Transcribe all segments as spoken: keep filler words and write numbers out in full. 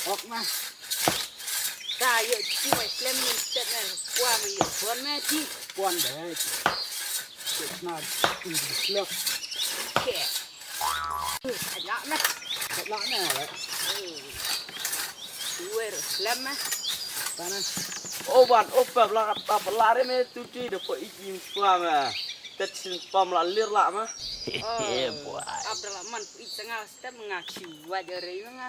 Ok ma. Ta ïoh ji mai slem ni stet na. Kwa ma ïoh bon ma ji. Bon de. Stet na. Slem. Ke. Lak na. Lak na. Wer slem ma. Tana. O ban o pep la ta pela re me tu ti de po i jim swa ma. Tet sin pam la lir la ma. He boy. Abdallah man i sangal. Tep nga ki waj ore nga.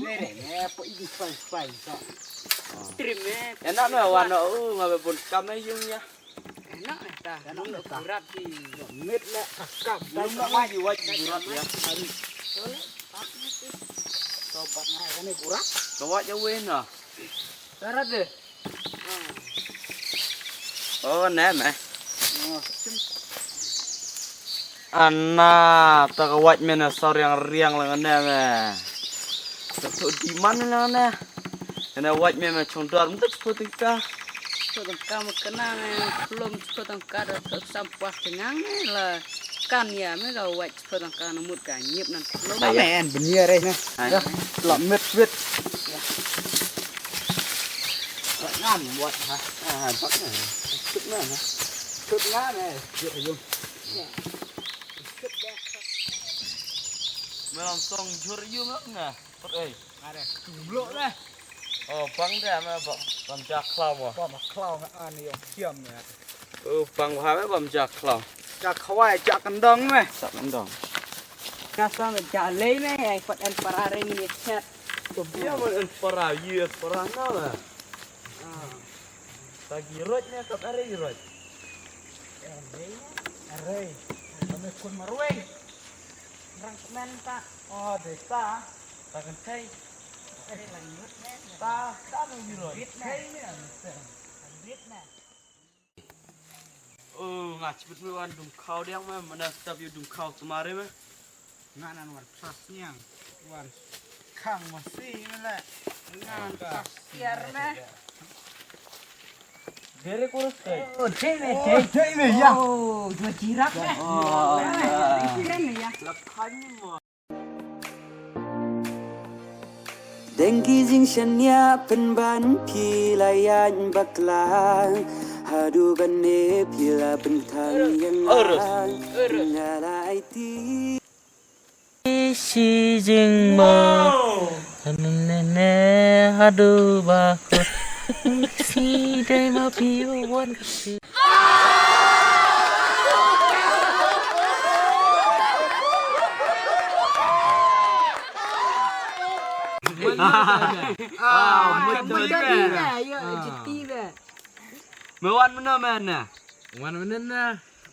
Nere ne po i fai fai sa. Trim eh. Enak me wan u nga be bun kam eh yung ya. Enak eh ta. Enak eh ta. Kurat di. Mit le kakap. Belum nak lagi waj kurat ya. Hari. Sobat nga ini kurat. Kawat ya wena. Karat deh. Oh, ne me. Ana ta ka wait me na sa riang riang lang ne me. Ta tu di man lang ne. Ena wait me me chung dar mut sepuluh tingkah. Sepuluh tingkah me kena me belum sepuluh tingkah dah tu sampah tengang me lah. Kan ya me ka wait. Pyrang ka na mut ka nyip nan. Ai, ya. Men, benia re. Ai. Ya, la met wit. Ngan buat ha. Ah, bak na. Tut na na. Tut na na. Yo yo. Melang song jur yu ngap na. Put ei. Are. Tumblok le. Oh, bang de me bang bang jak klau mo. Bang klau me an yo kiam me. Oh, bang ha me bang jak klau. Jak khawai jak kendong me. Jak kendong. Kasa me jak lei me ai pat en parare ni chat. Ko bia mo en para yu en para na la. Ah. Tagi roj me kap are roj. Are. Are. Kami kun marwei. Rang semen ta. Oh, desa. Ta kan tai. Are lang yut me. Ta ta me roj. Rit me. Kai me. Rit me. Oh, nga chibit me wan dum khaw diang me, mana stap yu dum khaw tumare me. Nga nan wan pas niang, wan khang masi me le. Nga nan pas. Siar me. Dere kurus kai. Oh, dei me, dei. Oh, dei me, ya. Oh, dua jirak me. Oh, ya. Jirak me, ya. Lakhani mo. Deng ki jingshaniah pynban phi la ïaid bakla. Haduh ban ne phi la pynthang ïa nga. Nga la aiti. Shi jingma. Ne ne haduh ba ko. Si dei ma phi wan. Ah, ah, betul. Betul. Betul. Yo, ah. Jeti be. Me wan mena mena. Wan mena na.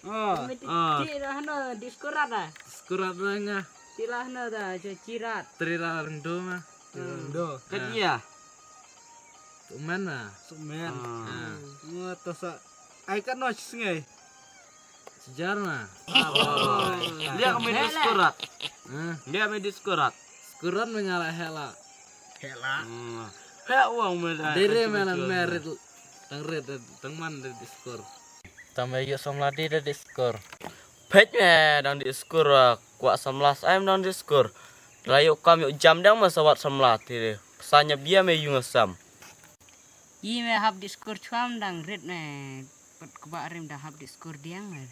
Oh. Me ti, ah. Ti lah no diskurat ah. Diskurat lah nga. Ti lah no da jo cirat. Tri lah rendo ma. Rendo. Kan iya. Sumen ah. Sumen. Ah. Ngo to sa. Ai kan no sngai. Sejar ma. Dia kami diskurat. Hah? Dia kami diskurat. Skurat me nga la hela. Hela. Hmm. He wang me da. Dere me la merit. Tang red tang man de diskur. Tang me yo samla de de diskur. Phet me dang diskur. Kwah samla sa em dang diskur. La yo kam yo jam dang ma sawat samla ti de. Sanya bia me yung sam. Yi me hap diskur chuam dang rit me. Pat kba rim dang hap diskur diang me.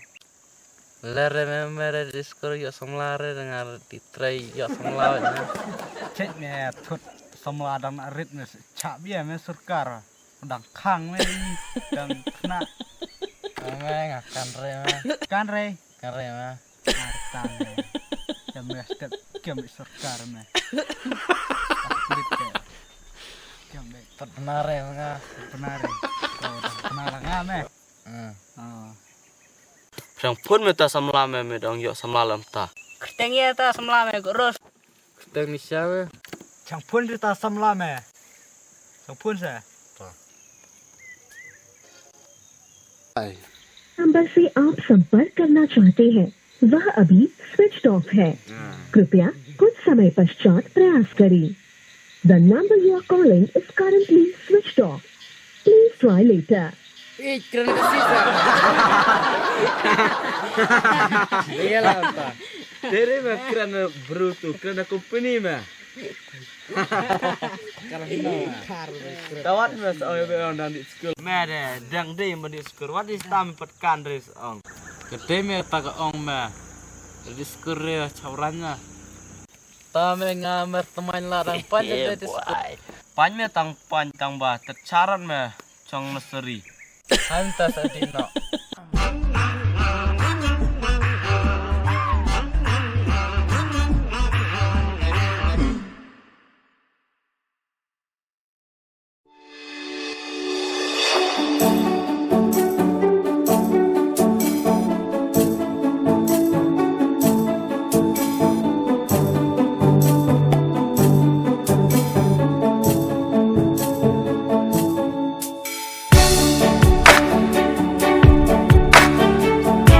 Lere me mere diskur yo samla re dengar di trei yo samla na. Chet me thut samla dang rit me cha bia me surkar. Dang khang me dang khna. Me nga kan re me. Kan re. Kan re me. Artan me. Jam me step kem sorkar me. Kem me. Pat benar re nga. Benar re. Benar nga me. Hmm. Oh. Phrang phun me ta samla me me dang yo samla lam ta. Kerteng ya ta samla me gurus. Tang ni sha me. Chang phun ri ta samla me. Chang phun sa. Ai. नंबर से आप संपर्क करना चाहते हैं, वह अभी स्विच ऑफ है। कृपया कुछ समय पश्चात प्रयास करें। The number you are calling is currently switched off. Please try later. Eh, kren ka sisa. Iya lah ta. Tere me kren bru tu, kren company me. Tawat me sa ong be ong dang di school. Me de dang di ma di school. Wat di stam pat kan ris ong. Kete me ta ka ong me. Di school re chawran na. Ta me nga me temain la dang pan de di school. Pan me tang pan tang ba ta charan me chong nursery. Hanta sa di no.